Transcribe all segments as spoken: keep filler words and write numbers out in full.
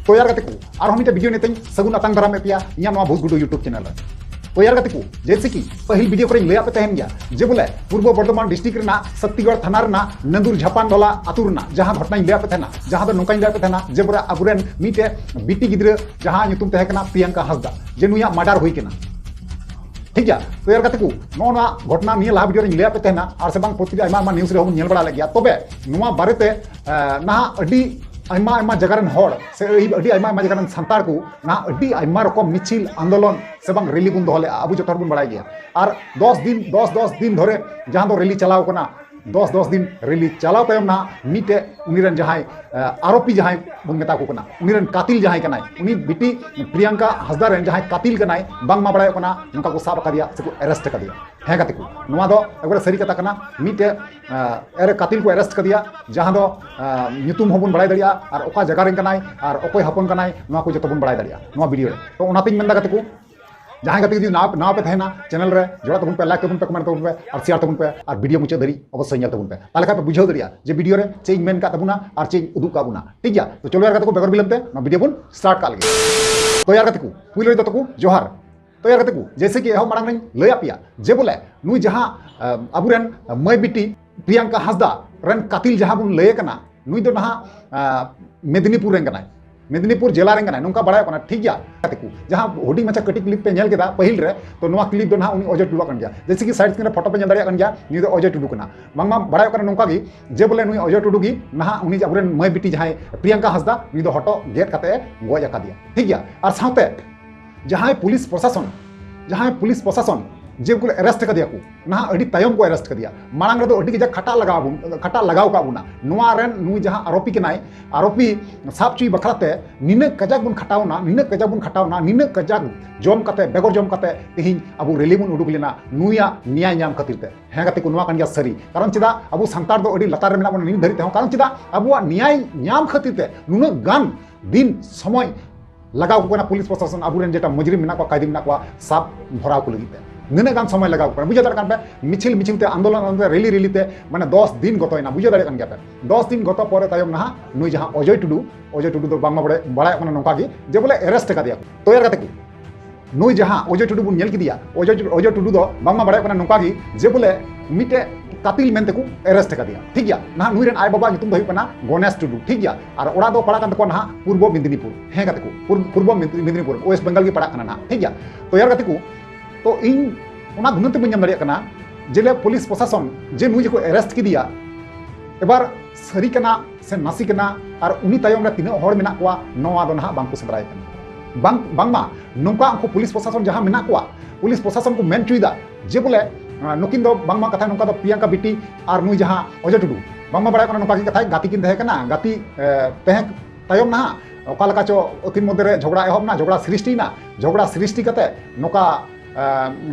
ᱛᱚ ᱭᱟᱨ ᱜᱟᱛᱮ ᱠᱚ, ᱟᱨᱦᱚᱸ ᱢᱤᱫᱴᱮᱱ ᱵᱷᱤᱰᱤᱭᱳ ᱱᱤᱛᱚᱧ ᱥᱟᱹᱜᱩᱱ ᱟᱛᱟᱝ ᱫᱟᱨᱟᱢᱮᱫ ᱯᱮᱭᱟ ᱤᱧᱟᱹᱜ ᱱᱚᱣᱟ ᱵᱷᱩᱛ ᱜᱩᱰᱩ YouTube ᱪᱮᱱᱮᱞ ᱨᱮ᱾ ᱛᱚ ᱭᱟᱨ ᱜᱟᱛᱮ ᱠᱚ, ᱡᱮᱭᱥᱮ ᱠᱤ ᱯᱟᱹᱦᱤᱞ ᱵᱷᱤᱰᱤᱭᱳ ᱠᱚᱨᱮᱧ ᱞᱟᱹᱭᱟᱫ ᱯᱮ ᱛᱟᱦᱮᱱ ᱜᱮᱭᱟ ᱡᱮ ᱵᱚᱞᱮ ᱯᱩᱨᱵᱚ ᱵᱚᱨᱫᱷᱚᱢᱟᱱ ᱰᱤᱥᱴᱨᱤᱠᱴ ᱨᱮᱱᱟᱜ ᱥᱚᱠᱛᱤᱜᱚᱲ ᱛᱷᱟᱱᱟ ᱨᱮᱱᱟᱜ ᱱᱟᱹᱫᱩᱨ ᱡᱷᱟᱯᱟᱱ ᱰᱚᱞᱟ ᱟᱹᱛᱩ ᱨᱮᱱᱟᱜ ᱡᱟᱦᱟᱸ ᱜᱷᱚᱴᱚᱱᱟᱧ ᱞᱟᱹᱭᱟᱫ ᱯᱮ ᱛᱟᱦᱮᱱᱟ, ᱡᱟᱦᱟᱸ ᱫᱚ ᱱᱚᱝᱠᱟᱧ ᱞᱟᱹᱭᱟᱫ ᱯᱮ ᱛᱟᱦᱮᱱᱟ ᱡᱮ ᱵᱚᱞᱮ ᱟᱵᱚᱨᱮᱱ ᱢᱤᱫᱴᱮᱡ ᱵᱤᱴᱤ ᱜᱤᱫᱽᱨᱟᱹ ᱡᱟᱦᱟᱸ ᱧᱩᱛᱩᱢ ᱛᱟᱦᱮᱸ ᱠᱟᱱᱟ ᱯᱨᱤᱭᱟᱝᱠᱟ ᱦᱟᱸᱥᱫᱟ, ᱡᱮ ᱱᱩᱭᱟᱜ ᱢᱟᱨᱰᱟᱨ ᱦᱩᱭ ᱠᱟᱱᱟ᱾ ᱴᱷᱤᱠ ᱜᱮᱭᱟ? ᱛᱚ ᱭᱟᱨ ᱜᱟᱛᱮ ᱠᱚ, ᱱᱚᱜᱼᱚ ᱱᱚᱣᱟ ᱜᱷᱚᱴᱚᱱᱟ ᱱᱤᱭᱟᱹ ᱞᱟᱦᱟ ᱵᱷᱤᱰᱤᱭᱳ ᱨᱮᱧ ᱞᱟᱹᱭᱟᱫ ᱯᱮ ᱛᱟᱦᱮᱱᱟ, ᱟᱨ ᱥᱮ ᱵᱟᱝ ᱯᱨᱚᱛᱤᱴᱤ ᱟᱭᱢᱟ ᱟᱭᱢᱟ ᱱᱤᱭᱩᱡᱽ ᱨᱮᱦᱚᱸ ᱵᱚᱱ ᱧᱮᱞ ᱵᱟᱲᱟ ᱞᱮᱫ ᱜᱮᱭᱟ᱾ ᱛᱚᱵᱮ ᱱᱚᱣᱟ ᱵᱟᱨᱮᱛᱮ ᱮ, ᱱᱟᱦᱟᱜ ᱟᱹᱰᱤ ᱟᱭᱢᱟ ᱟᱭᱢᱟ ᱡᱟᱭᱜᱟ ᱨᱮᱱ ᱦᱚᱲ ᱥᱮ ᱟᱹᱰᱤ ᱟᱭᱢᱟ ᱟᱭᱢᱟ ᱡᱟᱭᱜᱟ ᱨᱮᱱ ᱥᱟᱱᱛᱟᱲ ᱠᱚ ᱱᱟᱦᱟᱜ ᱟᱹᱰᱤ ᱟᱭᱢᱟ ᱨᱚᱠᱚᱢ ᱢᱤᱪᱷᱤᱞ ᱟᱱᱫᱳᱞᱚᱱ ᱥᱮ ᱵᱟᱝ ᱨᱮᱞᱤ ᱵᱚᱱ ᱫᱚᱦᱚ ᱞᱮᱫᱼᱟ, ᱟᱵᱚ ᱡᱚᱛᱚ ᱦᱚᱲ ᱵᱚᱱ ᱵᱟᱲᱟᱭ ᱜᱮᱭᱟ᱾ ᱟᱨ ᱫᱚᱥ ᱫᱤᱱ, ᱫᱚᱥ ᱫᱚᱥ ᱫᱤᱱ ᱫᱷᱚᱨᱮ ᱡᱟᱦᱟᱸ ᱫᱚ ᱨᱮᱞᱤ ᱪᱟᱞᱟᱣ ᱠᱟᱱᱟ, ᱫᱚᱥ ᱫᱚᱥ ᱫᱤᱱ ᱨᱮᱞᱤ ᱪᱟᱞᱟᱣ ᱛᱟᱭᱚᱢ ᱱᱟᱦᱟᱜ ᱢᱤᱫᱴᱮᱡ ᱩᱱᱤ ᱨᱮᱱ ᱡᱟᱦᱟᱸᱭ, ᱮ, ᱟᱨᱳᱯᱤ ᱡᱟᱦᱟᱸᱭ ᱵᱚᱱ ᱢᱮᱛᱟ ᱠᱚ ᱠᱟᱱᱟ, ᱩᱱᱤ ᱨᱮᱱ ᱠᱟᱛᱤᱞ ᱡᱟᱦᱟᱸᱭ ᱠᱟᱱᱟᱭ, ᱩᱱᱤ ᱵᱤᱴᱤ ᱯᱨᱤᱭᱟᱝᱠᱟ ᱦᱟᱸᱥᱫᱟ ᱨᱮᱱ ᱡᱟᱦᱟᱸᱭ ᱠᱟᱛᱤᱞ ᱠᱟᱱᱟᱭ, ᱵᱟᱝᱢᱟ ᱵᱟᱲᱟᱭᱚᱜ ᱠᱟᱱᱟ ᱱᱚᱝᱠᱟ ᱠᱚ ᱥᱟᱵ ᱟᱠᱟᱫᱮᱭᱟ ᱥᱮᱠᱚ ᱮᱨᱮᱥᱴ ᱟᱠᱟᱫᱮᱭᱟ᱾ ᱦᱮᱸ ᱜᱟᱛᱮ ᱠᱚ, ᱱᱚᱣᱟ ᱫᱚ ᱮᱠᱵᱟᱨᱮ ᱥᱟᱹᱨᱤ ᱠᱟᱛᱷᱟ ᱠᱟᱱᱟ᱾ ᱢᱤᱫᱴᱮᱡ, ᱮ, ᱮᱨ ᱠᱟᱛᱤᱞ ᱠᱚ ᱮᱨᱮᱥᱴ ᱠᱟᱫᱮᱭᱟ, ᱡᱟᱦᱟᱸ ᱫᱚ, ᱮ, ᱧᱩᱛᱩᱢ ᱦᱚᱸᱵᱚᱱ ᱵᱟᱲᱟᱭ ᱫᱟᱲᱮᱭᱟᱜᱼᱟ ᱟᱨ ᱚᱠᱟ ᱡᱟᱭᱜᱟ ᱨᱮᱱ ᱠᱟᱱᱟᱭ ᱟᱨ ᱚᱠᱚᱭ ᱦᱚᱯᱚᱱ ᱠᱟᱱᱟᱭ, ᱱᱚᱣᱟ ᱠᱚ ᱡᱚᱛᱚ ᱵᱚᱱ ᱵᱟᱲᱟᱭ ᱫᱟᱲᱮᱭᱟᱜᱼᱟ ᱱᱚᱣᱟ ᱵᱷᱤᱰᱤᱭᱳ ᱨᱮ᱾ ᱛᱚ ᱚᱱᱟᱛᱤᱧ ᱢᱮᱱᱫᱟ ᱜᱟᱛᱮ ᱠᱚ, ᱡᱟᱦᱟᱸᱭ ᱜᱟᱛᱮ ᱠᱚ ᱡᱩᱫᱤ ᱱᱟᱣᱟ, ᱱᱟᱣᱟ ᱯᱮ ᱛᱟᱦᱮᱱᱟ ᱪᱮᱱᱮᱞ ᱨᱮ, ᱡᱚᱲᱟᱣ ᱛᱟᱵᱚᱱ ᱯᱮ, ᱞᱟᱭᱤᱠ ᱛᱟᱵᱚᱱ ᱯᱮ, ᱠᱚᱢᱮᱱᱴ ᱛᱟᱵᱚᱱ ᱯᱮ ᱟᱨ ᱥᱮᱭᱟᱨ ᱛᱟᱵᱚᱱ ᱯᱮ, ᱟᱨ ᱵᱷᱤᱰᱤᱭᱳ ᱢᱩᱪᱟᱹᱫ ᱫᱷᱟᱹᱨᱤᱡ ᱚᱵᱚᱥᱥᱳᱭ ᱧᱮᱞ ᱛᱟᱵᱚᱱ ᱯᱮ᱾ ᱛᱟᱦᱞᱮ ᱠᱷᱟᱱ ᱯᱮ ᱵᱩᱡᱷᱟᱹᱣ ᱫᱟᱲᱮᱭᱟᱜᱼᱟ ᱡᱮ ᱵᱷᱤᱰᱤᱭᱳ ᱨᱮ ᱪᱮᱫ ᱤᱧ ᱢᱮᱱ ᱠᱟᱫ ᱛᱟᱵᱚᱱᱟ ᱟᱨ ᱪᱮᱫ ᱤᱧ ᱩᱫᱩᱜ ᱠᱟᱫ ᱵᱚᱱᱟ᱾ ᱴᱷᱤᱠ ᱜᱮᱭᱟ? ᱛᱚ ᱪᱚᱞᱚ ᱭᱟᱨ ᱜᱟᱛᱮ ᱠᱚ, ᱵᱮᱜᱚᱨ ᱵᱤᱞᱚᱢ ᱛᱮ ᱱᱚᱣᱟ ᱵᱷᱤᱰᱤᱭᱳ ᱵᱚᱱ ᱥᱴᱟᱨᱴ ᱠᱟᱜ ᱞᱮᱜᱮ᱾ ᱛᱚ ᱭᱟᱨ ᱜᱟᱛᱮ ᱠᱚ, ᱯᱩᱭᱞᱩ ᱨᱮ ᱡᱚᱛᱚ ᱠᱚ ᱡᱚᱦᱟᱨ᱾ ᱛᱚ ᱭᱟᱨ ᱜᱟᱛᱮ ᱠᱚ, ᱡᱮᱭᱥᱮ ᱠᱤ ᱮᱦᱚᱵ ᱢᱟᱲᱟᱝ ᱨᱤᱧ ᱞᱟᱹᱭᱟᱫ ᱯᱮᱭᱟ ᱡᱮ ᱵᱚᱞᱮ ᱱᱩᱭ ᱡᱟᱦᱟᱸ, ᱟᱢ, ᱟᱵᱚᱨᱮᱱ ᱢᱟᱹᱭ ᱵᱤᱴᱤ ᱯᱨᱤᱭᱟᱝᱠᱟ ᱦᱟᱸᱥᱫᱟ ᱨᱮᱱ ᱠᱟᱛᱤᱞ ᱡᱟᱦᱟᱸ ᱵᱚᱱ ᱞᱟᱹᱭᱮ ᱠᱟᱱᱟ, ᱱᱩᱭ ᱫᱚ ᱱᱟᱦᱟᱜ, ᱟᱢ, ᱢᱮᱫᱽᱱᱤᱯᱩᱨ ᱨᱮᱱ ᱠᱟᱱᱟᱭ᱾ ᱢᱮᱫᱽᱱᱤᱯᱩᱨ ᱡᱮᱞᱟ ᱨᱮᱱ ᱠᱟᱱᱟᱭ, ᱱᱚᱝᱠᱟ ᱵᱟᱲᱟᱭᱚᱜ ᱠᱟᱱᱟ᱾ ᱴᱷᱤᱠ ᱜᱮᱭᱟ ᱜᱟᱛᱮ ᱠᱚ, ᱡᱟᱦᱟᱸ ᱦᱩᱰᱤᱧ ᱢᱟᱪᱷᱟ ᱠᱟᱹᱴᱤᱡ ᱠᱞᱤᱯ ᱯᱮ ᱧᱮᱞ ᱠᱮᱫᱟ ᱯᱟᱹᱦᱤᱞ ᱨᱮ, ᱛᱚ ᱱᱚᱣᱟ ᱠᱞᱤᱯ ᱫᱚ ᱱᱟᱦᱟᱜ ᱩᱱᱤ ᱚᱡᱚᱭ ᱴᱩᱰᱩᱣᱟᱜ ᱠᱟᱱ ᱜᱮᱭᱟ᱾ ᱡᱮᱭᱥᱮ ᱠᱤ ᱥᱟᱭᱤᱰ ᱥᱠᱨᱤᱱ ᱨᱮ ᱯᱷᱳᱴᱳ ᱯᱮ ᱧᱮᱞ ᱫᱟᱲᱮᱭᱟᱜ ᱠᱟᱱ ᱜᱮᱭᱟ, ᱱᱩᱭ ᱫᱚ ᱚᱡᱚᱭ ᱴᱩᱰᱩ ᱠᱟᱱᱟ᱾ ᱵᱟᱝᱢᱟ ᱵᱟᱲᱟᱭᱚᱜ ᱠᱟᱱᱟ ᱱᱚᱝᱠᱟ ᱜᱮ ᱡᱮ ᱵᱚᱞᱮ ᱱᱩᱭ ᱚᱡᱚᱭ ᱴᱩᱰᱩ ᱜᱮ ᱱᱟᱦᱟᱜ ᱩᱱᱤ ᱟᱵᱚᱨᱮᱱ ᱢᱟᱹᱭ ᱵᱤᱴᱤ ᱡᱟᱦᱟᱸᱭ ᱯᱨᱤᱭᱟᱝᱠᱟ ᱦᱟᱸᱥᱫᱟ, ᱩᱱᱤ ᱫᱚ ᱦᱚᱴᱚᱜ ᱜᱮᱫ ᱠᱟᱛᱮ ᱮ ᱜᱚᱡ ᱟᱠᱟᱫᱮᱭᱟ᱾ ᱴᱷᱤᱠ ᱜᱮᱭᱟ? ᱟᱨ ᱥᱟᱶᱛᱮ ᱡᱟᱦᱟᱸᱭ ᱯᱩᱞᱤᱥ ᱯᱨᱚᱥᱟᱥᱚᱱ, ᱡᱟᱦᱟᱸᱭ ᱯᱩᱞᱤᱥ ᱯᱨᱚᱥᱟᱥᱚᱱ ᱡᱮ ᱠᱚ ᱮᱨᱮᱥᱴ ᱠᱟᱫᱮᱭᱟ ᱠᱚ, ᱱᱟᱦᱟᱜ ᱟᱹᱰᱤ ᱛᱟᱭᱚᱢ ᱠᱚ ᱮᱨᱮᱥᱴ ᱠᱟᱫᱮᱭᱟ᱾ ᱢᱟᱲᱟᱝ ᱨᱮᱫᱚ ᱟᱹᱰᱤ ᱠᱟᱡᱟᱠ ᱠᱷᱟᱴᱟᱜ ᱞᱟᱜᱟᱣ ᱵᱚᱱ, ᱠᱷᱟᱴᱟᱜ ᱞᱟᱜᱟᱣ ᱠᱟᱜ ᱵᱚᱱᱟ᱾ ᱱᱚᱣᱟ ᱨᱮᱱ ᱱᱩᱭ ᱡᱟᱦᱟᱸ ᱟᱨᱳᱯᱤ ᱠᱟᱱᱟᱭ, ᱟᱨᱳᱯᱤ ᱥᱟᱵ ᱦᱚᱪᱚᱭ ᱵᱟᱠᱷᱨᱟ ᱛᱮ ᱱᱤᱱᱟᱹᱜ ᱠᱟᱡᱟᱠ ᱵᱚᱱ ᱠᱷᱟᱴᱟᱣᱱᱟ, ᱱᱤᱱᱟᱹᱜ ᱠᱟᱡᱟᱠ ᱵᱚᱱ ᱠᱷᱟᱴᱟᱣᱱᱟ, ᱱᱤᱱᱟᱹᱜ ᱠᱟᱡᱟᱠ ᱡᱚᱢ ᱠᱟᱛᱮ, ᱵᱮᱜᱚᱨ ᱡᱚᱢ ᱠᱟᱛᱮ ᱛᱮᱦᱮᱧ ᱟᱵᱚ ᱨᱮᱞᱤ ᱵᱚᱱ ᱩᱰᱩᱠ ᱞᱮᱱᱟ ᱱᱩᱭᱟᱜ ᱱᱮᱭᱟᱭ ᱧᱟᱢ ᱠᱷᱟᱹᱛᱤᱨ ᱛᱮ᱾ ᱦᱮᱸ ᱜᱟᱛᱮ ᱠᱚ, ᱱᱚᱣᱟ ᱠᱟᱱ ᱜᱮᱭᱟ ᱥᱟᱹᱨᱤ᱾ ᱠᱟᱨᱚᱱ ᱪᱮᱫᱟᱜ ᱟᱵᱚ ᱥᱟᱱᱛᱟᱲ ᱫᱚ ᱟᱹᱰᱤ ᱞᱟᱛᱟᱨ ᱨᱮ ᱢᱮᱱᱟᱜ ᱵᱚᱱᱟ ᱱᱤᱛ ᱫᱷᱟᱹᱨᱤᱡ ᱛᱮᱦᱚᱸ? ᱠᱟᱨᱚᱱ ᱪᱮᱫᱟᱜ ᱟᱵᱚᱣᱟᱜ ᱱᱮᱭᱟᱭ ᱧᱟᱢ ᱠᱷᱟᱹᱛᱤᱨ ᱛᱮ ᱱᱩᱱᱟᱹᱜ ᱜᱟᱱ ᱫᱤᱱ ᱥᱚᱢᱚᱭ ᱞᱟᱜᱟᱣ ᱠᱚ ᱠᱟᱱᱟ ᱯᱩᱞᱤᱥ ᱯᱨᱚᱥᱟᱥᱚᱱ, ᱟᱵᱚᱨᱮᱱ ᱡᱮᱴᱟ ᱢᱩᱡᱽᱨᱤᱢ ᱢᱮᱱᱟᱜ ᱠᱚᱣᱟ, ᱠᱟᱭᱫᱤ ᱢᱮᱱᱟᱜ ᱠᱚᱣᱟ, ᱥᱟᱵ ᱫᱷᱚᱨᱟᱣ ᱠᱚ ᱞᱟᱹᱜᱤᱫ ᱛᱮ᱾ ᱱᱤᱱᱟᱹᱜ ᱜᱟᱱ ᱥᱚᱢᱚᱭ ᱞᱟᱜᱟᱣ ᱠᱟᱱᱟ, ᱵᱩᱡᱷᱟᱹᱣ ᱫᱟᱲᱮᱭᱟᱜ ᱠᱟᱱ ᱯᱮ, ᱢᱤᱪᱷᱤᱞ ᱢᱤᱪᱷᱤᱞ ᱛᱮ, ᱟᱱᱫᱳᱞᱚᱱ ᱟᱱᱫᱳᱞᱚᱱ ᱛᱮ, ᱨᱮᱞᱤ ᱨᱮᱞᱤ ᱛᱮ, ᱢᱟᱱᱮ ᱫᱚᱥ ᱫᱤᱱ ᱜᱚᱛᱚᱭᱮᱱᱟ, ᱵᱩᱡᱷᱟᱹᱣ ᱫᱟᱲᱮᱭᱟᱜ ᱠᱟᱱ ᱜᱮᱭᱟ ᱯᱮ᱾ ᱫᱚᱥ ᱫᱤᱱ ᱜᱚᱛᱚ ᱯᱚᱨᱮ ᱛᱟᱭᱚᱢ ᱱᱟᱦᱟᱜ ᱱᱩᱭ ᱡᱟᱦᱟᱸ ᱚᱡᱚᱭ ᱴᱩᱰᱩ, ᱚᱡᱚᱭ ᱴᱩᱰᱩ ᱫᱚ ᱵᱟᱝᱢᱟ ᱵᱟᱲᱟᱭ-, ᱵᱟᱲᱟᱭᱚᱜ ᱠᱟᱱᱟ ᱱᱚᱝᱠᱟ ᱜᱮ ᱡᱮ ᱵᱚᱞᱮ arrest ᱟᱠᱟᱫᱮᱭᱟ ᱠᱚ᱾ ᱛᱚ ᱭᱟᱨ ᱜᱟᱛᱮ ᱠᱚ, ᱱᱩᱭ ᱡᱟᱦᱟᱸ ᱚᱡᱚᱭ ᱴᱩᱰᱩ ᱵᱚᱱ ᱧᱮᱞ ᱠᱮᱫᱮᱭᱟ, ᱚᱡᱚᱭ, ᱚᱡᱚᱭ ᱴᱩᱰᱩ ᱫᱚ ᱵᱟᱝᱢᱟ ᱵᱟᱲᱟᱭᱚᱜ ᱠᱟᱱᱟ ᱱᱚᱝᱠᱟ ᱜᱮ ᱡᱮ ᱵᱚᱞᱮ ᱢᱤᱫᱴᱮᱡ ᱠᱟᱛᱤᱞ ᱢᱮᱱᱛᱮ ᱠᱚ arrest ᱟᱠᱟᱫᱮᱭᱟ, ᱴᱷᱤᱠ ᱜᱮᱭᱟ᱾ ᱱᱟᱦᱟᱜ ᱱᱩᱭ ᱨᱮᱱ ᱟᱭ ᱵᱟᱵᱟ ᱧᱩᱛᱩᱢ ᱫᱚ ᱦᱩᱭᱩᱜ ᱠᱟᱱᱟ ᱜᱚᱱᱮᱥ ᱴᱩᱰᱩ, ᱴᱷᱤᱠ ᱜᱮᱭᱟ᱾ ᱟᱨ ᱚᱲᱟᱜ ᱫᱚ ᱯᱟᱲᱟᱜ ᱠᱟᱱ ᱛᱟᱠᱚᱣᱟ ᱱᱟᱦᱟᱜ ᱯᱩᱨᱵᱚ ᱢᱮᱫᱽᱱᱤᱯᱩᱨ, ᱦᱮᱸ ᱜᱟᱛᱮ ᱠᱚ, ᱯᱩᱨ-, ᱯᱩᱨᱵᱚ ᱢᱮᱫᱽ-, ᱢᱮᱫᱽᱱᱤᱯᱩᱨ, ᱳᱭᱮᱥᱴ ᱵᱮᱝᱜᱚᱞ ᱜᱮ ᱯᱟᱲᱟᱜ ᱠᱟᱱᱟ ᱱᱟᱦᱟᱜ, ᱴᱷᱤᱠ ᱜᱮᱭᱟ᱾ ᱛᱚ ᱭᱟᱨ ᱜᱟᱛᱮ ᱠᱚ, ᱛᱚ ᱤᱧ ᱚᱱᱟ ᱜᱩᱱᱟᱹᱱ ᱛᱮ ᱵᱟᱹᱧ ᱧᱟᱢ ᱫᱟᱲᱮᱭᱟᱜ ᱠᱟᱱᱟ ᱡᱮ ᱞᱮ ᱯᱩᱞᱤᱥ ᱯᱨᱚᱥᱟᱥᱚᱱ ᱡᱮ ᱱᱩᱭ ᱡᱮᱠᱚ arrest ᱠᱮᱫᱮᱭᱟ, ᱮᱵᱟᱨ ᱥᱟᱹᱨᱤ ᱠᱟᱱᱟ ᱥᱮ ᱱᱟᱥᱮ ᱠᱟᱱᱟ, ᱟᱨ ᱩᱱᱤ ᱛᱟᱭᱚᱢ ᱨᱮ ᱛᱤᱱᱟᱹᱜ ᱦᱚᱲ ᱢᱮᱱᱟᱜ ᱠᱚᱣᱟ, ᱱᱚᱣᱟ ᱫᱚ ᱱᱟᱦᱟᱜ ᱵᱟᱝ ᱠᱚ ᱥᱮᱸᱫᱽᱨᱟᱭᱮ ᱠᱟᱱᱟ᱾ ᱵᱟᱝ, ᱵᱟᱝᱢᱟ ᱱᱚᱝᱠᱟ ᱩᱱᱠᱩ ᱯᱩᱞᱤᱥ ᱯᱨᱚᱥᱟᱥᱚᱱ ᱡᱟᱦᱟᱸ ᱢᱮᱱᱟᱜ ᱠᱚᱣᱟ, ᱯᱩᱞᱤᱥ ᱯᱨᱚᱥᱟᱥᱚᱱ ᱠᱚ ᱢᱮᱱ ᱦᱚᱪᱚᱭᱮᱫᱟ ᱡᱮ ᱵᱚᱞᱮ, ᱟᱸ, ᱱᱩᱠᱤᱱ ᱫᱚ ᱵᱟᱝᱢᱟ ᱠᱟᱛᱷᱟ ᱱᱚᱝᱠᱟ ᱫᱚ ᱯᱨᱤᱭᱟᱝᱠᱟ ᱵᱤᱴᱤ ᱟᱨ ᱱᱩᱭ ᱡᱟᱦᱟᱸ ᱚᱡᱚᱭ ᱴᱩᱰᱩ, ᱵᱟᱝᱢᱟ ᱵᱟᱲᱟᱭ ᱠᱟᱱᱟ ᱱᱚᱝᱠᱟ ᱜᱮ ᱠᱟᱛᱷᱟ, ᱜᱟᱛᱮ ᱠᱤᱱ ᱛᱟᱦᱮᱸ ᱠᱟᱱᱟ, ᱜᱟᱛᱮ, ᱮ, ᱛᱟᱦᱮᱸ ᱛᱟᱭᱚᱢ ᱱᱟᱦᱟᱜ ᱚᱠᱟ ᱞᱮᱠᱟ ᱪᱚ ᱟᱹᱠᱤᱱ ᱢᱚᱫᱽᱫᱷᱮ ᱨᱮ ᱡᱷᱚᱜᱽᱲᱟ ᱮᱦᱚᱵ ᱮᱱᱟ, ᱡᱷᱚᱜᱽᱲᱟ ᱥᱨᱤᱥᱴᱤᱭᱮᱱᱟ, ᱡᱷᱚᱜᱽᱲᱟ ᱥᱨᱤᱥᱴᱤ ᱠᱟᱛᱮ ᱱᱚᱝᱠᱟ, ᱮ,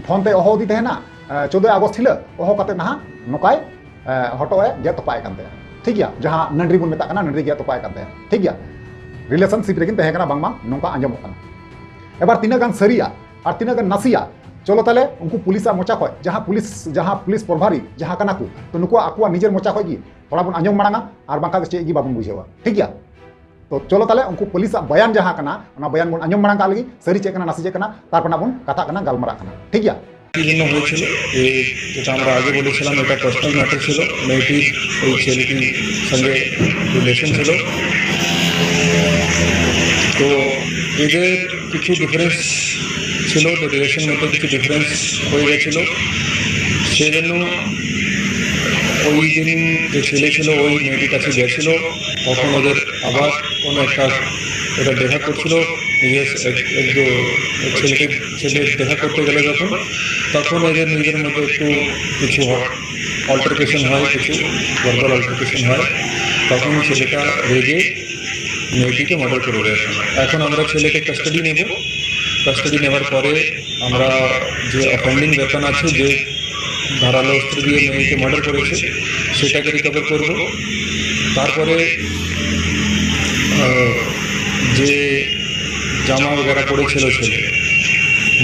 ᱯᱷᱳᱱ ᱛᱮ ᱦᱚᱦᱚ ᱟᱫᱮ ᱛᱟᱦᱮᱱᱟ, ᱮ, ᱪᱳᱫᱳᱭ ᱟᱜᱚᱥᱴ ᱦᱤᱞᱳᱜ ᱦᱚᱦᱚ ᱠᱟᱛᱮ ᱱᱟᱦᱟᱜ ᱱᱚᱝᱠᱟᱭ, ᱮ, ᱦᱚᱴᱚᱜ ᱮ ᱜᱮᱫ ᱛᱚᱯᱟᱭ ᱠᱟᱱ ᱛᱟᱭᱟ, ᱴᱷᱤᱠ ᱜᱮᱭᱟ, ᱡᱟᱦᱟᱸ ᱱᱟᱹᱰᱨᱤ ᱵᱚᱱ ᱢᱮᱛᱟᱜ ᱠᱟᱱᱟ, ᱱᱟᱹᱰᱨᱤ ᱜᱮᱫ ᱛᱚᱯᱟᱭ ᱠᱟᱱ ᱛᱟᱭᱟ, ᱴᱷᱤᱠ ᱜᱮᱭᱟ᱾ ᱨᱤᱞᱮᱥᱚᱱᱥᱤᱯ ᱨᱮᱠᱤᱱ ᱛᱟᱦᱮᱸ ᱠᱟᱱᱟ ᱵᱟᱝᱢᱟ ᱱᱚᱝᱠᱟ ᱟᱸᱡᱚᱢᱚᱜ ᱠᱟᱱᱟ᱾ ᱮᱵᱟᱨ ᱛᱤᱱᱟᱹᱜ ᱜᱟᱱ ᱥᱟᱹᱨᱤᱭᱟ ᱟᱨ ᱛᱤᱱᱟᱹᱜ ᱜᱟᱱ ᱱᱟᱥᱮᱭᱟ, ᱪᱚᱞᱚ ᱛᱟᱦᱞᱮ ᱩᱱᱠᱩ ᱯᱩᱞᱤᱥᱟᱜ ᱢᱚᱪᱟ ᱠᱷᱚᱡ, ᱡᱟᱦᱟᱸ ᱯᱩᱞᱤᱥ, ᱡᱟᱦᱟᱸ ᱯᱩᱞᱤᱥ ᱯᱨᱚᱵᱷᱟᱨᱤ ᱡᱟᱦᱟᱸ ᱠᱟᱱᱟ ᱠᱚ, ᱛᱚ ᱱᱩᱠᱩᱣᱟᱜ ᱟᱠᱚᱣᱟᱜ ᱱᱤᱡᱮᱨ ᱢᱚᱪᱟ ᱠᱷᱚᱡ ᱜᱮ ᱛᱷᱚᱲᱟ ᱵᱚᱱ ᱟᱸᱡᱚᱢ ᱢᱟᱲᱟᱝᱟ, ᱟᱨ ᱵᱟᱝᱠᱷᱟᱱ ᱫᱚ ᱪᱮᱫ ᱜᱮ ᱵᱟᱵᱚᱱ ᱵᱩᱡᱷᱟᱹᱣᱟ, ᱴᱷᱤᱠ ᱜᱮᱭᱟ᱾ ᱛᱚ ᱪᱚᱞᱚ ᱛᱟᱦᱞᱮ ᱩᱱᱠᱩ ᱯᱩᱞᱤᱥᱟᱜ ᱵᱚᱭᱟᱱ ᱡᱟᱦᱟᱸ ᱠᱟᱱᱟ, ᱚᱱᱟ ᱵᱚᱭᱟᱱ ᱵᱚᱱ ᱟᱸᱡᱚᱢ ᱢᱟᱲᱟᱝ ᱠᱟᱜ ᱞᱮᱜᱮ, ᱥᱟᱹᱨᱤ ᱪᱮᱫ ᱠᱟᱱᱟ ᱱᱟᱥᱮ ᱪᱮᱫ ᱠᱟᱱᱟ, ᱛᱟᱨᱯᱚᱨ ᱱᱟᱜ ᱵᱚᱱ ᱠᱟᱛᱷᱟᱜ ᱠᱟᱱᱟ, ᱜᱟᱞᱢᱟᱨᱟᱜ ᱠᱟᱱᱟ, ᱴᱷᱤᱠ ᱜᱮᱭᱟ। বিভিন্ন হয়েছিল, এই যেটা আমরা আগে বলেছিলাম, এটা পার্সোনাল ম্যাটার ছিল, মেয়েটির ওই ছেলেটির সঙ্গে রিলেশন ছিল। তো এদের কিছু ডিফারেন্স ছিল, তো রিলেশন মধ্যে কিছু ডিফারেন্স হয়ে গেছিল। সেজন্য ওই দিন যে ছেলে ছিল, ওই মেয়েটির কাছে গেছিল, তখন ওদের আবার কোনো একটা, ওরা দেখা করছিল, নিজের এক, এক, ছেলেকে, ছেলে দেখা করতে গেলে যখন, তখন এদের নিজের মধ্যে একটু কিছু অল্টারকেশন হয়, কিছু ভার্বাল অল্টারকেশন হয়, তখন ছেলেটা রেগে মেয়েটিকে মার্ডার করে দেয়। এখন আমরা ছেলেকে কাস্টাডি নেব, কাস্টাডি নেওয়ার পরে আমরা যে অফেন্ডিং ওয়েপন আছে, যে ধারালো অস্ত্র দিয়ে মেয়েকে মার্ডার করেছে, সেটাকে রিকভার করব। তারপরে আহ, যে জামা বগেরা পরেছিল ছেলে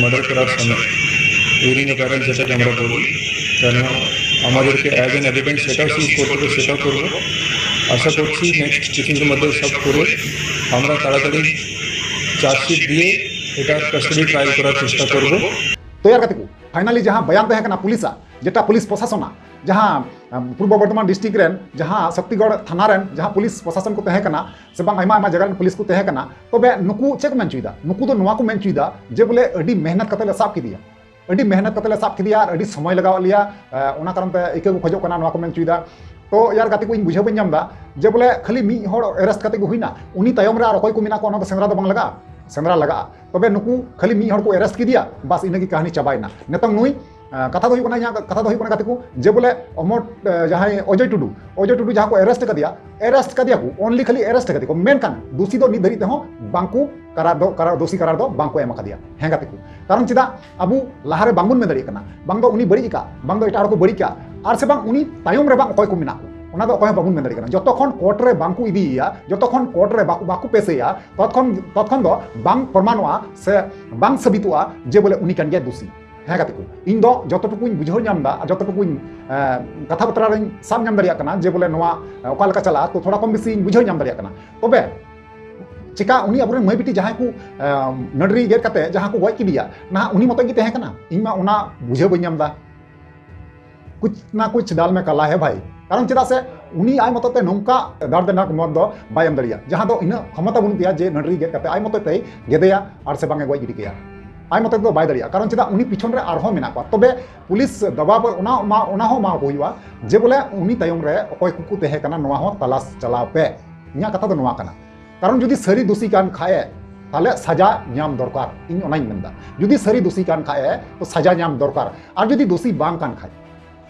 মার্ডার করার সময়, ইউরিন অ্যাপারেন্ট যেটাকে আমরা বলি, কেন আমাদেরকে অ্যাজ অ্যান এভিডেন্স সেটাও সিজ করতে হবে, সেটাও করবো। আশা করছি নেক্সট কিছুদিনের মধ্যে সব করে আমরা তাড়াতাড়ি চার্জশিট দিয়ে এটা কাস্টাডি ট্রায়াল করার চেষ্টা করব। ᱛᱚ ᱭᱟᱨ ᱜᱟᱛᱮ ᱠᱚ, ᱯᱷᱟᱭᱱᱟᱞᱤ ᱡᱟᱦᱟᱸ ᱵᱟᱭᱟᱱ ᱛᱟᱦᱮᱸ ᱠᱟᱱᱟ ᱯᱩᱞᱤᱥᱟᱜ, ᱡᱮᱴᱟ ᱯᱩᱞᱤᱥ ᱯᱨᱚᱥᱟᱥᱚᱱᱟᱜ, ᱡᱟᱦᱟᱸ ᱟᱢ, ᱯᱩᱨᱵᱚ ᱵᱚᱨᱫᱷᱚᱢᱟᱱ ᱰᱤᱥᱴᱨᱤᱠᱴ ᱨᱮᱱ ᱡᱟᱦᱟᱸ ᱥᱚᱠᱛᱤᱜᱚᱲ ᱛᱷᱟᱱᱟ ᱨᱮᱱ ᱡᱟᱦᱟᱸ ᱯᱩᱞᱤᱥ ᱯᱨᱚᱥᱟᱥᱚᱱ ᱠᱚ ᱛᱟᱦᱮᱸ ᱠᱟᱱᱟ, ᱥᱮ ᱵᱟᱝ ᱟᱭᱢᱟ ᱟᱭᱢᱟ ᱡᱟᱭᱜᱟ ᱨᱮᱱ ᱯᱩᱞᱤᱥ ᱠᱚ ᱛᱟᱦᱮᱸ ᱠᱟᱱᱟ, ᱛᱚᱵᱮ ᱱᱩᱠᱩ ᱪᱮᱫ ᱠᱚ ᱢᱮᱱ ᱦᱚᱪᱚᱭᱮᱫᱟ? ᱱᱩᱠᱩ ᱫᱚ ᱱᱚᱣᱟ ᱠᱚ ᱢᱮᱱ ᱦᱚᱪᱚᱭᱮᱫᱟ ᱡᱮ ᱵᱚᱞᱮ ᱟᱹᱰᱤ ᱢᱮᱦᱱᱚᱛ ᱠᱟᱛᱮ ᱞᱮ ᱥᱟᱵ ᱠᱮᱫᱮᱭᱟ, ᱟᱹᱰᱤ ᱢᱮᱦᱱᱚᱛ ᱠᱟᱛᱮ ᱞᱮ ᱥᱟᱵ ᱠᱮᱫᱮᱭᱟ ᱟᱨ ᱟᱹᱰᱤ ᱥᱚᱢᱚᱭ ᱞᱟᱜᱟᱣᱟᱫ ᱞᱮᱭᱟ, ᱮ, ᱚᱱᱟ ᱠᱟᱨᱚᱱ ᱛᱮ ᱤᱠᱟᱹ ᱠᱚ ᱠᱷᱚᱡᱚᱜ ᱠᱟᱱᱟ, ᱱᱚᱣᱟ ᱠᱚ ᱢᱮᱱ ᱦᱚᱪᱚᱭᱮᱫᱟ᱾ ᱛᱚ ᱭᱟᱨ ᱜᱟᱛᱮ ᱠᱚ, ᱤᱧ ᱵᱩᱡᱷᱟᱹᱣ ᱵᱟᱹᱧ ᱧᱟᱢ ᱮᱫᱟ ᱡᱮ ᱵᱚᱞᱮ ᱠᱷᱟᱹᱞᱤ ᱢᱤᱫ ᱦᱚᱲ ᱮᱨᱮᱥᱴ ᱠᱟᱛᱮ ᱜᱮ ᱦᱩᱭᱱᱟ, ᱩᱱᱤ ᱛᱟᱭᱚᱢ ᱨᱮ ᱟᱨ ᱚᱠᱚᱭ ᱠᱚ ᱢᱮᱱᱟᱜ ᱠᱚᱣᱟ ᱚᱱᱟ ᱫᱚ ᱥᱮᱸᱫᱽᱨᱟ ᱫᱚ ᱵᱟᱝ ᱞᱟᱜᱟᱜᱼᱟ? ᱥᱮᱸᱫᱽᱨᱟ ᱞᱟᱜᱟᱜᱼᱟ᱾ ᱛᱚᱵᱮ ᱱᱩᱠᱩ ᱠᱷᱟᱹᱞᱤ ᱢᱤᱫ ᱦᱚᱲ ᱠᱚ ᱮᱨᱮᱥᱴ ᱠᱮᱫᱮᱭᱟ, ᱵᱟᱥ ᱤᱱᱟᱹ ᱜᱮ ᱠᱟᱹᱦᱱᱤ ᱪᱟᱵᱟᱭᱮᱱᱟ᱾ ᱱᱤᱛᱚᱝ ᱱᱩᱭ, ᱮ, ᱠᱟᱛᱷᱟ ᱫᱚ ᱦᱩᱭᱩᱜ ᱠᱟᱱᱟ, ᱤᱧᱟᱹᱜ ᱠᱟᱛᱷᱟ ᱫᱚ ᱦᱩᱭᱩᱜ ᱠᱟᱱᱟ ᱜᱟᱛᱮ ᱠᱚ, ᱡᱮ ᱵᱚᱞᱮ ᱚᱢᱚᱨ, ᱮ, ᱡᱟᱦᱟᱸᱭ ᱚᱡᱚᱭ ᱴᱩᱰᱩ, ᱚᱡᱚᱭ ᱴᱩᱰᱩ ᱡᱟᱦᱟᱸ ᱠᱚ ᱮᱨᱮᱥᱴ ᱠᱟᱫᱮᱭᱟ, ᱮᱨᱮᱥᱴ ᱠᱟᱫᱮᱭᱟ ᱠᱚ, ᱚᱱᱞᱤ ᱠᱷᱟᱹᱞᱤ ᱮᱨᱮᱥᱴ ᱠᱟᱫᱮᱭᱟ ᱠᱚ, ᱢᱮᱱᱠᱷᱟᱱ ᱫᱩᱥᱤ ᱫᱚ ᱱᱤᱛ ᱫᱷᱟᱹᱨᱤᱡ ᱛᱮᱦᱚᱸ ᱵᱟᱝᱠᱚ ᱠᱟᱨᱟᱨ ᱫᱚ, ᱠᱟᱨᱟᱨ, ᱫᱩᱥᱤ ᱠᱟᱨᱟᱨ ᱫᱚ ᱵᱟᱝᱠᱚ ᱮᱢ ᱟᱠᱟᱫᱮᱭᱟ᱾ ᱦᱮᱸ ᱜᱟᱛᱮ ᱠᱚ, ᱠᱟᱨᱚᱱ ᱪᱮᱫᱟᱜ ᱟᱵᱚ ᱞᱟᱦᱟᱨᱮ ᱵᱟᱝᱵᱚᱱ ᱢᱮᱱ ᱫᱟᱲᱮᱭᱟᱜ ᱠᱟᱱᱟ ᱵᱟᱝ ᱫᱚ ᱩᱱᱤ ᱵᱟᱹᱲᱤᱡ ᱟᱠᱟᱫ, ᱵᱟᱝ ᱫᱚ ᱮᱴᱟᱜ ᱦᱚᱲ ᱠᱚ ᱵᱟᱹᱲᱤᱡ ᱟᱠᱟᱫ, ᱟᱨ ᱥᱮ ᱵᱟᱝ ᱩᱱᱤ ᱛᱟᱭᱚᱢ ᱨᱮ ᱵᱟᱝ ᱚᱠᱚᱭ ᱠᱚ ᱢᱮᱱᱟᱜ ᱠᱚ, ᱚᱱᱟ ᱫᱚ ᱚᱠᱚᱭ ᱦᱚᱸ ᱵᱟᱵᱚᱱ ᱢᱮᱱ ᱫᱟᱲᱮᱭᱟᱜ ᱠᱟᱱᱟ᱾ ᱡᱚᱛᱚ ᱠᱷᱚᱱ ᱠᱳᱨᱴ ᱨᱮ ᱵᱟᱝᱠᱚ ᱤᱫᱤᱭᱮᱭᱟ, ᱡᱚᱛᱚ ᱠᱷᱚᱱ ᱠᱳᱨᱴ ᱨᱮ ᱵᱟᱠᱚ, ᱵᱟᱠᱚ ᱯᱮᱥᱮᱭᱟ, ᱛᱚᱛᱠᱷᱚᱱ, ᱛᱚᱛᱠᱷᱚᱱ ᱫᱚ ᱵᱟᱝ ᱯᱨᱚᱢᱟᱱᱚᱜᱼᱟ ᱥᱮ ᱵᱟᱝ ᱥᱟᱵᱤᱛᱚᱜᱼᱟ ᱡᱮ ᱵᱚᱞᱮ ᱩᱱᱤ ᱠᱟᱱ ᱜᱮᱭᱟ ᱫᱩᱥᱤ᱾ ᱦᱮᱸ ᱜᱟᱛᱮ ᱠᱚ, ᱤᱧ ᱫᱚ ᱡᱚᱛᱚ ᱴᱩᱠᱩᱧ ᱵᱩᱡᱷᱟᱹᱣ ᱧᱟᱢ ᱮᱫᱟ ᱟᱨ ᱡᱚᱛᱚ ᱴᱩᱠᱩᱧ, ᱮ, ᱠᱟᱛᱷᱟ ᱵᱟᱛᱨᱟ ᱨᱮᱧ ᱥᱟᱵ ᱧᱟᱢ ᱫᱟᱲᱮᱭᱟᱜ ᱠᱟᱱᱟ ᱡᱮ ᱵᱚᱞᱮ ᱱᱚᱣᱟ, ᱮ, ᱚᱠᱟ ᱞᱮᱠᱟ ᱪᱟᱞᱟᱜᱼᱟ, ᱛᱚ ᱛᱷᱚᱲᱟ ᱠᱚᱢ ᱵᱮᱥᱤᱧ ᱵᱩᱡᱷᱟᱹᱣ ᱧᱟᱢ ᱫᱟᱲᱮᱭᱟᱜ ᱠᱟᱱᱟ᱾ ᱛᱚᱵᱮ ᱪᱮᱠᱟ ᱩᱱᱤ ᱟᱵᱚᱨᱮᱱ ᱢᱟᱹᱭ ᱵᱤᱴᱤ ᱡᱟᱦᱟᱸᱭ ᱠᱚ, ᱮ, ᱱᱟᱹᱰᱨᱤ ᱜᱮᱫ ᱠᱟᱛᱮ ᱡᱟᱦᱟᱸ ᱠᱚ ᱜᱚᱡ ᱠᱮᱫᱮᱭᱟ, ᱱᱟᱦᱟᱜ ᱩᱱᱤ ᱢᱚᱛᱚᱡ ᱜᱮ ᱛᱟᱦᱮᱸ ᱠᱟᱱᱟ? ᱤᱧ ᱢᱟ ᱚᱱᱟ ᱵᱩᱡᱷᱟᱹᱣ ᱵᱟᱹᱧ ᱧᱟᱢ ᱮᱫᱟ᱾ ᱠᱩᱪ ᱱᱟ ᱠᱩᱪ ᱰᱟᱞ ᱢᱮ ᱠᱟᱞᱟ ᱦᱮ ᱵᱷᱟᱭ᱾ ᱠᱟᱨᱚᱱ ᱪᱮᱫᱟᱜ ᱥᱮ ᱩᱱᱤ ᱟᱡ ᱢᱚᱛᱚ ᱛᱮ ᱱᱚᱝᱠᱟ ᱫᱟᱨᱫᱽᱱᱟᱠ ᱢᱚᱛ ᱫᱚ ᱵᱟᱭ ᱮᱢ ᱫᱟᱲᱮᱭᱟᱜᱼᱟ, ᱡᱟᱦᱟᱸ ᱫᱚ ᱤᱱᱟᱹᱜ ᱠᱷᱚᱢᱚᱛᱟ ᱵᱟᱹᱱᱩᱜ ᱛᱟᱭᱟ ᱡᱮ ᱱᱟᱹᱰᱨᱤ ᱜᱮᱫ ᱠᱟᱛᱮ ᱟᱡ ᱢᱚᱛᱚ ᱛᱮᱭ ᱜᱮᱫᱮᱭᱟ ᱟᱨ ᱥᱮ ᱵᱟᱝ ᱮ ᱜᱚᱡ ᱜᱤᱰᱤ ᱠᱟᱭᱟ᱾ ᱟᱡ ᱢᱚᱛᱚ ᱛᱮᱫᱚ ᱵᱟᱭ ᱫᱟᱲᱮᱭᱟᱜᱼᱟ, ᱠᱟᱨᱚᱱ ᱪᱮᱫᱟᱜ ᱩᱱᱤ ᱯᱤᱪᱷᱚᱱ ᱨᱮ ᱟᱨᱦᱚᱸ ᱢᱮᱱᱟᱜ ᱠᱚᱣᱟ᱾ ᱛᱚᱵᱮ ᱯᱩᱞᱤᱥ ᱫᱟᱵᱟᱣ ᱚᱱᱟ ᱢᱟ, ᱚᱱᱟ ᱦᱚᱸ ᱮᱢᱟ ᱠᱚ ᱦᱩᱭᱩᱜᱼᱟ ᱡᱮ ᱵᱚᱞᱮ ᱩᱱᱤ ᱛᱟᱭᱚᱢ ᱨᱮ ᱚᱠᱚᱭ ᱠᱚᱠᱚ ᱛᱟᱦᱮᱸ ᱠᱟᱱᱟ ᱱᱚᱣᱟ ᱦᱚᱸ ᱛᱟᱞᱟᱥ ᱪᱟᱞᱟᱣ ᱯᱮ᱾ ᱤᱧᱟᱹᱜ ᱠᱟᱛᱷᱟ ᱫᱚ ᱱᱚᱣᱟ ᱠᱟᱱᱟ᱾ ᱠᱟᱨᱚᱱ ᱡᱩᱫᱤ ᱥᱟᱹᱨᱤ ᱫᱩᱥᱤ ᱠᱟᱱ ᱠᱷᱟᱡ ᱮ, ᱛᱟᱦᱞᱮ ᱥᱟᱡᱟ ᱧᱟᱢ ᱫᱚᱨᱠᱟᱨ, ᱤᱧ ᱚᱱᱟᱧ ᱢᱮᱱᱫᱟ᱾ ᱡᱩᱫᱤ ᱥᱟᱹᱨᱤ ᱫᱩᱥᱤ ᱠᱟᱱ ᱠᱷᱟᱡ ᱮ, ᱛᱚ ᱥᱟᱡᱟ ᱧᱟᱢ ᱫᱚᱨᱠᱟᱨ᱾ ᱟᱨ ᱡᱩᱫᱤ ᱫᱩᱥᱤ ᱵᱟᱝ ᱠᱟᱱ ᱠᱷᱟᱡ,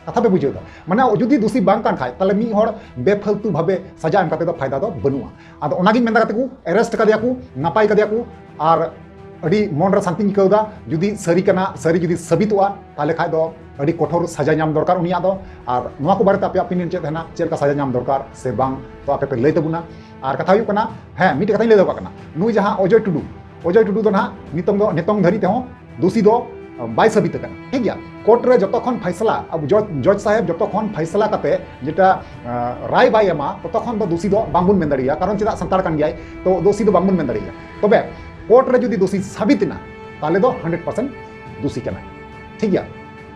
ᱠᱟᱛᱷᱟ ᱯᱮ ᱵᱩᱡᱷᱟᱹᱣ ᱫᱟ? ᱢᱟᱱᱮ ᱡᱩᱫᱤ ᱫᱩᱥᱤ ᱵᱟᱝ ᱠᱟᱱ ᱠᱷᱟᱡ, ᱛᱟᱦᱞᱮ ᱢᱤᱫ ᱦᱚᱲ ᱵᱮᱯᱷᱟᱞᱛᱩ ᱵᱷᱟᱵᱮ ᱥᱟᱡᱟ ᱮᱢ ᱠᱟᱛᱮ ᱫᱚ ᱯᱷᱟᱭᱫᱟ ᱫᱚ ᱵᱟᱹᱱᱩᱜᱼᱟ᱾ ᱟᱫᱚ ᱚᱱᱟᱜᱤᱧ ᱢᱮᱱᱫᱟ ᱜᱟᱛᱮ ᱠᱚ, ᱮᱨᱮᱥᱴ ᱠᱟᱫᱮᱭᱟ ᱠᱚ, ᱱᱟᱯᱟᱭ ᱠᱟᱫᱮᱭᱟ ᱠᱚ, ᱟᱨ ᱟᱹᱰᱤ ᱢᱚᱱ ᱨᱮ ᱥᱟᱱᱛᱤᱧ ᱟᱹᱭᱠᱟᱹᱣ ᱫᱟ᱾ ᱡᱩᱫᱤ ᱥᱟᱹᱨᱤ ᱠᱟᱱᱟ, ᱥᱟᱹᱨᱤ ᱡᱩᱫᱤ ᱥᱟᱹᱵᱤᱛᱚᱜᱼᱟ, ᱛᱟᱦᱞᱮ ᱠᱷᱟᱡ ᱫᱚ ᱟᱹᱰᱤ ᱠᱚᱴᱷᱳᱨ ᱥᱟᱡᱟ ᱧᱟᱢ ᱫᱚᱨᱠᱟᱨ ᱩᱱᱤᱭᱟᱜ ᱫᱚ᱾ ᱟᱨ ᱱᱚᱣᱟ ᱠᱚ ᱵᱟᱨᱮᱛᱮ ᱟᱯᱮᱭᱟᱜ ᱚᱯᱤᱱᱤᱭᱚᱱ ᱪᱮᱫ ᱛᱟᱦᱮᱱᱟ, ᱪᱮᱫ ᱞᱮᱠᱟ ᱥᱟᱡᱟ ᱧᱟᱢ ᱫᱚᱨᱠᱟᱨ ᱥᱮ ᱵᱟᱝ, ᱛᱚ ᱟᱯᱮ ᱯᱮ ᱞᱟᱹᱭ ᱛᱟᱵᱚᱱᱟ᱾ ᱟᱨ ᱠᱟᱛᱷᱟ ᱦᱩᱭᱩᱜ ᱠᱟᱱᱟ, ᱦᱮᱸ, ᱢᱤᱫᱴᱮᱡ ᱠᱟᱛᱷᱟᱧ ᱞᱟᱹᱭ ᱫᱚᱦᱚ ᱠᱟᱜ ᱠᱟᱱᱟ, ᱱᱩᱭ ᱡᱟᱦᱟᱸ ᱚᱡᱚᱭ ᱴᱩᱰᱩ, ᱚᱡᱚᱭ ᱴᱩᱰᱩ ᱫᱚ ᱱᱟᱦᱟᱜ ᱱᱤᱛᱚᱝ ᱫᱚ, ᱱᱤᱛᱚᱝ ᱫᱷᱟᱹᱨᱤᱡ ᱛᱮᱦᱚᱸ ᱫᱩᱥᱤ ᱫᱚ ᱵᱟᱭ ᱥᱟᱵᱤᱛ ᱟᱠᱟᱱᱟ, ᱴᱷᱤᱠ ᱜᱮᱭᱟ᱾ ᱠᱳᱨᱴ ᱨᱮ ᱡᱚᱛᱚ ᱠᱷᱚᱱ ᱯᱷᱟᱭᱥᱟᱞᱟ, ᱟᱵᱚ ᱡᱚᱡᱽ, ᱡᱚᱡᱽ ᱥᱟᱦᱮᱵᱽ ᱡᱚᱛᱚ ᱠᱷᱚᱱ ᱯᱷᱟᱭᱥᱟᱞᱟ ᱠᱟᱛᱮ ᱡᱮᱴᱟ, ᱟᱸ, ᱨᱟᱭ ᱵᱟᱭ ᱮᱢᱟ, ᱛᱚᱛᱚ ᱠᱷᱚᱱ ᱫᱚ ᱫᱩᱥᱤ ᱫᱚ ᱵᱟᱝᱵᱚᱱ ᱢᱮᱱ ᱫᱟᱲᱮᱭᱟᱭᱟ, ᱠᱟᱨᱚᱱ ᱪᱮᱫᱟᱜ ᱥᱟᱱᱛᱟᱲ ᱠᱟᱱ ᱜᱮᱭᱟᱭ, ᱛᱚ ᱫᱩᱥᱤ ᱫᱚ ᱵᱟᱝᱵᱚᱱ ᱢᱮᱱ ᱫᱟᱲᱮᱭᱟᱭᱟ᱾ ᱛᱚᱵᱮ ᱠᱳᱨᱴ ᱨᱮ ᱡᱩᱫᱤ ᱫᱩᱥᱤ ᱥᱟᱵᱤᱛ ᱮᱱᱟ, ᱛᱟᱦᱚᱞᱮ ᱫᱚ ᱦᱟᱱᱰᱨᱮᱰ ᱯᱟᱨᱥᱮᱱᱴ ᱫᱩᱥᱤ ᱠᱟᱱᱟᱭ, ᱴᱷᱤᱠ ᱜᱮᱭᱟ᱾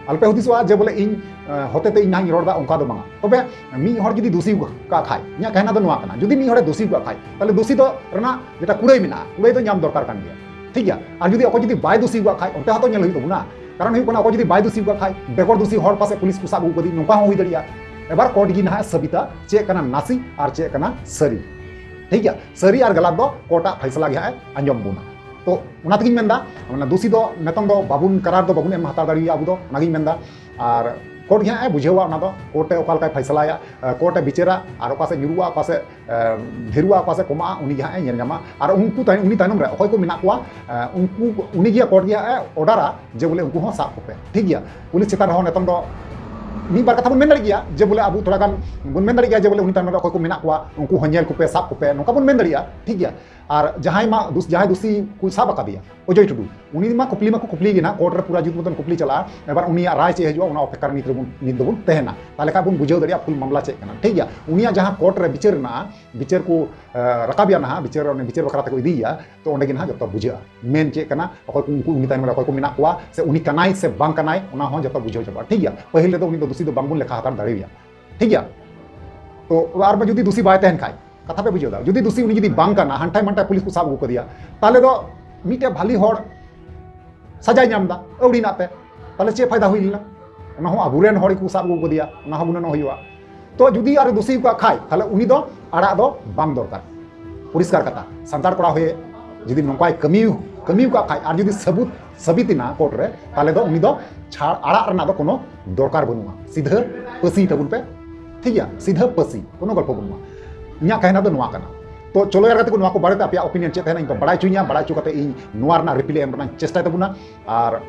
ᱟᱞᱚᱯᱮ ᱦᱩᱫᱤᱥᱚᱜᱼᱟ ᱡᱮ ᱵᱚᱞᱮ ᱤᱧ, ᱟᱸ, ᱦᱚᱛᱮ ᱛᱮ ᱤᱧ ᱱᱟᱦᱟᱜ ᱤᱧ ᱨᱚᱲ ᱮᱫᱟ, ᱚᱱᱠᱟ ᱫᱚ ᱵᱟᱝᱟ᱾ ᱛᱚᱵᱮ ᱢᱤᱫ ᱦᱚᱲ ᱡᱩᱫᱤ ᱫᱩᱥᱤ ᱠᱟᱜ ᱠᱷᱟᱡ, ᱤᱧᱟᱹᱜ ᱠᱟᱦᱱᱟ ᱫᱚ ᱱᱚᱣᱟ ᱠᱟᱱᱟ, ᱡᱩᱫᱤ ᱢᱤᱫ ᱦᱚᱲᱮ ᱫᱩᱥᱤ ᱠᱟᱜ ᱠᱷᱟᱡ, ᱛᱟᱦᱚᱞᱮ ᱫᱩᱥᱤ ᱫᱚ ᱨᱮᱱᱟᱜ ᱡᱮᱴᱟ ᱠᱩᱲᱟᱹᱭ ᱢᱮᱱᱟᱜᱼᱟ, ᱠᱩᱲᱟᱹᱭ ᱫᱚ ᱧᱟᱢ ᱫᱚᱨᱠᱟᱨ ᱠᱟᱱ ᱜᱮᱭᱟ, ᱴᱷᱤᱠ ᱜᱮᱭᱟ᱾ ᱟᱨ ᱡᱩᱫᱤ ᱚᱠᱚᱭ ᱡᱩᱫᱤ ᱵᱟᱭ ᱫᱩᱥᱤ ᱠᱟᱜ ᱠᱷᱟᱡ, ᱚᱱᱛᱮ ᱦᱚᱸᱛᱚ ᱧᱮᱞ ᱦᱩᱭᱩᱜ ᱛᱟᱵᱚᱱᱟ᱾ ᱠᱟᱨᱚᱱ ᱦᱩᱭᱩᱜ ᱠᱟᱱᱟ, ᱚᱠᱚᱭ ᱡᱩᱫᱤ ᱵᱟᱭ ᱫᱩᱥᱤ ᱠᱟᱜ ᱠᱷᱟᱡ, ᱵᱮᱜᱚᱨ ᱫᱩᱥᱤ ᱦᱚᱲ ᱯᱟᱥᱮ ᱯᱩᱞᱤᱥ ᱠᱚ ᱥᱟᱵ ᱟᱹᱜᱩ ᱠᱟᱫᱮ, ᱱᱚᱝᱠᱟ ᱦᱚᱸ ᱦᱩᱭ ᱫᱟᱲᱮᱭᱟᱜᱼᱟ᱾ ᱮᱵᱟᱨ ᱠᱳᱨᱴ ᱜᱮ ᱱᱟᱦᱟᱜ ᱥᱟᱹᱵᱤᱛᱟ ᱪᱮᱫ ᱠᱟᱱᱟ ᱱᱟᱥᱤ ᱟᱨ ᱪᱮᱫ ᱠᱟᱱᱟ ᱥᱟᱹᱨᱤ, ᱴᱷᱤᱠ ᱜᱮᱭᱟ᱾ ᱥᱟᱹᱨᱤ ᱟᱨ ᱜᱟᱞᱟᱛ ᱫᱚ ᱠᱳᱨᱴ ᱟᱜ ᱯᱷᱟᱭᱥᱟᱞᱟ ᱜᱮ ᱦᱟᱸᱜ ᱮ ᱟᱸᱡᱚᱢ ᱵᱚᱱᱟ᱾ ᱛᱚ ᱚᱱᱟ ᱛᱮᱜᱤᱧ ᱢᱮᱱᱫᱟ, ᱢᱟᱱᱮ ᱫᱩᱥᱤ ᱫᱚ ᱱᱤᱛᱚᱝ ᱫᱚ ᱵᱟᱵᱚᱱ, ᱠᱟᱨᱟᱨ ᱫᱚ ᱵᱟᱵᱚᱱ ᱮᱢ ᱦᱟᱛᱟᱲ ᱫᱟᱲᱮᱭᱟᱜᱼᱟ ᱟᱵᱚ ᱫᱚ, ᱚᱱᱟᱜᱤᱧ ᱢᱮᱱᱫᱟ᱾ ᱟᱨ ᱠᱳᱨᱴ ᱜᱮ ᱦᱟᱸᱜ ᱮ ᱵᱩᱡᱷᱟᱹᱣᱟ, ᱚᱱᱟ ᱫᱚ ᱠᱳᱨᱴ ᱮ ᱚᱠᱟ ᱞᱮᱠᱟᱭ ᱯᱷᱟᱭᱥᱟᱞᱟᱭᱟ, ᱟᱸ, ᱠᱳᱨᱴ ᱮ ᱵᱤᱪᱟᱹᱨᱟ, ᱟᱨ ᱚᱠᱟ ᱥᱮᱫ ᱧᱩᱨᱩᱜᱼᱟ, ᱚᱠᱟ ᱥᱮᱫ, ᱟᱸ, ᱰᱷᱮᱨᱚᱜᱼᱟ, ᱚᱠᱟ ᱥᱮᱫ ᱠᱚᱢᱟᱜᱼᱟ, ᱩᱱᱤ ᱜᱮ ᱦᱟᱸᱜ ᱮ ᱧᱮᱞ ᱧᱟᱢᱟ᱾ ᱟᱨ ᱩᱱᱠᱩ ᱛᱟᱭ-, ᱩᱱᱤ ᱛᱟᱭᱱᱚᱢ ᱨᱮ ᱚᱠᱚᱭ ᱠᱚ ᱢᱮᱱᱟᱜ ᱠᱚᱣᱟ, ᱟᱸ, ᱩᱱᱠᱩ, ᱩᱱᱤ ᱜᱮ ᱠᱳᱨᱴ ᱜᱮ ᱦᱟᱸᱜ ᱮ ᱚᱰᱟᱨᱟ ᱡᱮ ᱵᱚᱞᱮ ᱩᱱᱠᱩ ᱦᱚᱸ ᱥᱟᱵ ᱠᱚᱯᱮ, ᱴᱷᱤᱠ ᱜᱮᱭᱟ᱾ ᱯᱩᱞᱤᱥ ᱪᱮᱛᱟᱱ ᱨᱮᱦᱚᱸ ᱱᱤᱛᱚᱝ ᱫᱚ ᱢᱤᱫ ᱵᱟᱨ ᱠᱟᱛᱷᱟ ᱵᱚᱱ ᱢᱮᱱ ᱫᱟᱲᱮ ᱜᱮᱭᱟ ᱡᱮ ᱵᱚᱞᱮ ᱟᱵᱚ ᱛᱷᱚᱲᱟ ᱜᱟᱱ ᱵᱚᱱ ᱢᱮᱱ ᱫᱟᱲᱮ ᱜᱮᱭᱟ ᱡᱮ ᱵᱚᱞᱮ ᱩᱱᱤ ᱛᱟᱭᱱᱚᱢ ᱨᱮ ᱚᱠᱚᱭ ᱠᱚ ᱢᱮᱱᱟᱜ ᱠᱚᱣᱟ, ᱩᱱᱠᱩ ᱦᱚᱸ ᱧᱮᱞ ᱠᱚᱯᱮ, ᱥᱟᱵ ᱠᱚᱯᱮ, ᱱᱚᱝᱠᱟ ᱵᱚᱱ ᱢᱮᱱ ᱫᱟᱲᱮᱭᱟᱜᱼᱟ, ᱴᱷᱤᱠ ᱜᱮᱭᱟ᱾ ᱟᱨ ᱡᱟᱦᱟᱸᱭ ᱢᱟ ᱫᱩᱥ-, ᱡᱟᱦᱟᱸᱭ ᱫᱩᱥᱤ ᱠᱚ ᱥᱟᱵ ᱟᱠᱟᱫᱮᱭᱟ, ᱚᱡᱚᱭ ᱴᱩᱰᱩ, ᱩᱱᱤ ᱢᱟ ᱠᱩᱯᱞᱤ ᱢᱟᱠᱚ ᱠᱩᱯᱞᱤ ᱜᱮ ᱱᱟᱦᱟᱜ, ᱠᱳᱨᱴ ᱨᱮ ᱯᱩᱨᱟᱹ ᱡᱩᱛ ᱢᱚᱛᱚᱱ ᱠᱩᱯᱞᱤ ᱪᱟᱞᱟᱜᱼᱟ, ᱮᱵᱟᱨ ᱩᱱᱤᱭᱟᱜ ᱨᱟᱭ ᱪᱮᱫ ᱦᱤᱡᱩᱜᱼᱟ, ᱚᱱᱟ ᱚᱯᱮᱠᱠᱷᱟ ᱨᱮ ᱱᱤᱛ ᱨᱮᱵᱚᱱ, ᱱᱤᱛ ᱫᱚᱵᱚᱱ ᱛᱟᱦᱮᱱᱟ᱾ ᱛᱟᱦᱞᱮ ᱠᱷᱟᱱ ᱵᱚᱱ ᱵᱩᱡᱷᱟᱹᱣ ᱫᱟᱲᱮᱭᱟᱜᱼᱟ ᱯᱷᱩᱞ ᱢᱟᱢᱞᱟ ᱪᱮᱫ ᱠᱟᱱᱟ, ᱴᱷᱤᱠ ᱜᱮᱭᱟ᱾ ᱩᱱᱤᱭᱟᱜ ᱡᱟᱦᱟᱸ ᱠᱳᱨᱴ ᱨᱮ ᱵᱤᱪᱟᱹᱨ ᱢᱮᱱᱟᱜᱼᱟ, ᱵᱤᱪᱟᱹᱨ ᱠᱚ, ᱮ, ᱨᱟᱠᱟᱵᱮᱭᱟ ᱱᱟᱦᱟᱜ, ᱵᱤᱪᱟᱹᱨ, ᱚᱱᱮ ᱵᱤᱪᱟᱹᱨ ᱵᱟᱠᱷᱨᱟ ᱛᱮᱠᱚ ᱤᱫᱤᱭᱮᱭᱟ, ᱛᱚ ᱚᱸᱰᱮ ᱜᱮ ᱱᱟᱦᱟᱜ ᱡᱚᱛᱚ ᱵᱩᱡᱷᱟᱹᱜᱼᱟ, ᱢᱮᱱ ᱪᱮᱫ ᱠᱟᱱᱟ, ᱚᱠᱚᱭ ᱠᱚ ᱩᱱᱠᱩ, ᱩᱱᱤ ᱛᱟᱭᱱᱚᱢ ᱨᱮ ᱚᱠᱚᱭ ᱠᱚ ᱢᱮᱱᱟᱜ ᱠᱚᱣᱟ, ᱥᱮ ᱩᱱᱤ ᱠᱟᱱᱟᱭ ᱥᱮ ᱵᱟᱝ ᱠᱟᱱᱟᱭ, ᱚᱱᱟ ᱦᱚᱸ ᱡᱚᱛᱚ ᱵᱩᱡᱷᱟᱹᱣ ᱪᱟᱵᱟᱜᱼᱟ, ᱴᱷᱤᱠ ᱜᱮᱭᱟ᱾ ᱯᱟᱹᱦᱤᱞ ᱨᱮᱫᱚ ᱩᱱᱤ ᱫᱚ ᱫᱩᱥᱤ ᱫᱚ ᱵᱟᱝᱵᱚᱱ ᱞᱮᱠᱷᱟ ᱦᱟᱛᱟᱲ ᱫᱟᱲᱮᱣᱟᱭᱟ, ᱴᱷᱤᱠ ᱜᱮᱭᱟ᱾ ᱛᱚ ᱟᱨ ᱡᱩᱫᱤ ᱫᱩᱥᱤ ᱵᱟᱭ ᱛᱟᱦᱮᱱ ᱠᱷᱟᱡ, ᱠᱟᱛᱷᱟ ᱯᱮ ᱵᱩᱡᱷᱟᱹᱣ ᱫᱟ, ᱡᱩᱫᱤ ᱫᱩᱥᱤ ᱩᱱᱤ ᱡᱩᱫᱤ ᱵᱟᱝ ᱠᱟᱱᱟ, ᱦᱟᱱᱴᱟᱭ ᱢᱟᱱᱴᱟᱭ ᱯᱩᱞᱤᱥ ᱠᱚ ᱥᱟᱵ ᱟᱹᱜᱩ ᱠᱟᱫᱮᱭᱟ, ᱛᱟᱦᱞᱮ ᱫᱚ ᱢᱤᱫᱴᱮᱡ ᱵᱷᱟᱞᱤ ᱦᱚᱲ ᱥᱟᱡᱟᱭ ᱧᱟᱢ ᱫᱟ ᱟᱹᱣᱲᱤ ᱱᱟᱜ ᱛᱮ, ᱛᱟᱦᱞᱮ ᱪᱮᱫ ᱯᱷᱟᱭᱫᱟ ᱦᱩᱭ ᱞᱮᱱᱟ? ᱚᱱᱟ ᱦᱚᱸ ᱟᱵᱚᱨᱮᱱ ᱦᱚᱲ ᱜᱮᱠᱚ ᱥᱟᱵ ᱟᱹᱜᱩ ᱠᱟᱫᱮᱭᱟ, ᱚᱱᱟ ᱦᱚᱸ ᱜᱩᱱᱟᱹᱱᱚᱜ ᱦᱩᱭᱩᱜᱼᱟ᱾ ᱛᱚ ᱡᱩᱫᱤ ᱟᱨ ᱫᱩᱥᱤ ᱠᱚᱣᱟᱜ ᱠᱷᱟᱡ, ᱛᱟᱦᱞᱮ ᱩᱱᱤ ᱫᱚ ᱟᱲᱟᱜ ᱫᱚ ᱵᱟᱝ ᱫᱚᱨᱠᱟᱨ᱾ ᱯᱚᱨᱤᱥᱠᱟᱨ ᱠᱟᱛᱷᱟ, ᱥᱟᱱᱛᱟᱲ ᱠᱚᱲᱟ ᱦᱩᱭᱮ ᱡᱩᱫᱤ ᱱᱚᱝᱠᱟᱭ ᱠᱟᱹᱢᱤ, ᱠᱟᱹᱢᱤ ᱠᱟᱜ ᱠᱷᱟᱡ, ᱟᱨ ᱡᱩᱫᱤ ᱥᱟᱹᱵᱩᱛ, ᱥᱟᱹᱵᱤᱛ ᱮᱱᱟ ᱠᱳᱨᱴ ᱨᱮ, ᱛᱟᱦᱞᱮ ᱫᱚ ᱩᱱᱤ ᱫᱚ ᱪᱷᱟᱲ, ᱟᱲᱟᱜ ᱨᱮᱱᱟᱜ ᱫᱚ ᱠᱳᱱᱳ ᱫᱚᱨᱠᱟᱨ ᱵᱟᱹᱱᱩᱜᱼᱟ᱾ ᱥᱤᱫᱷᱟᱹ ᱯᱟᱹᱥᱤ ᱛᱟᱵᱚᱱ ᱯᱮ, ᱴᱷᱤᱠ ᱜᱮᱭᱟ, ᱥᱤᱫᱷᱟᱹ ᱯᱟᱹᱥᱤ, ᱠᱳᱱᱳ ᱜᱚᱞᱯᱚ ᱵᱟᱹᱱᱩᱜᱼᱟ᱾ ᱤᱧᱟᱹᱜ ᱠᱟᱦᱱᱟ ᱫᱚ ᱱᱚᱣᱟ ᱠᱟᱱᱟ᱾ ᱛᱚ ᱪᱚᱞᱚ ᱭᱟᱨ ᱜᱟᱛᱮ ᱠᱚ, ᱱᱚᱣᱟ ᱠᱚ ᱵᱟᱨᱮᱛᱮ ᱟᱯᱮᱭᱟᱜ opinion ᱪᱮᱫ ᱛᱟᱦᱮᱱᱟ, ᱤᱧ ᱯᱮ ᱵᱟᱲᱟᱭ ᱦᱚᱪᱚᱧᱟ, ᱵᱟᱲᱟᱭ ᱦᱚᱪᱚ ᱠᱟᱛᱮ ᱤᱧ ᱱᱚᱣᱟ ᱨᱮᱱᱟᱜ reply ᱮᱢ ᱨᱮᱱᱟᱜ ᱤᱧ ᱪᱮᱥᱴᱟᱭ ᱛᱟᱵᱚᱱᱟ᱾ ᱟᱨ,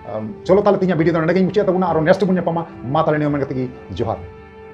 ᱟᱢ, ᱪᱚᱞᱚ ᱛᱟᱦᱞᱮ ᱛᱮᱦᱮᱧᱟᱜ video ᱫᱚ ᱱᱚᱰᱮ ᱜᱮᱧ ᱢᱩᱪᱟᱹᱫ ᱛᱟᱵᱚᱱᱟ, ᱟᱨᱚ next ᱵᱚᱱ ᱧᱟᱯᱟᱢᱟ᱾ ᱢᱟ ᱛᱟᱦᱞᱮ ᱱᱤᱭᱟᱹ ᱢᱮᱱ ᱠᱟᱛᱮ ᱜᱮ ᱡᱚᱦᱟᱨ᱾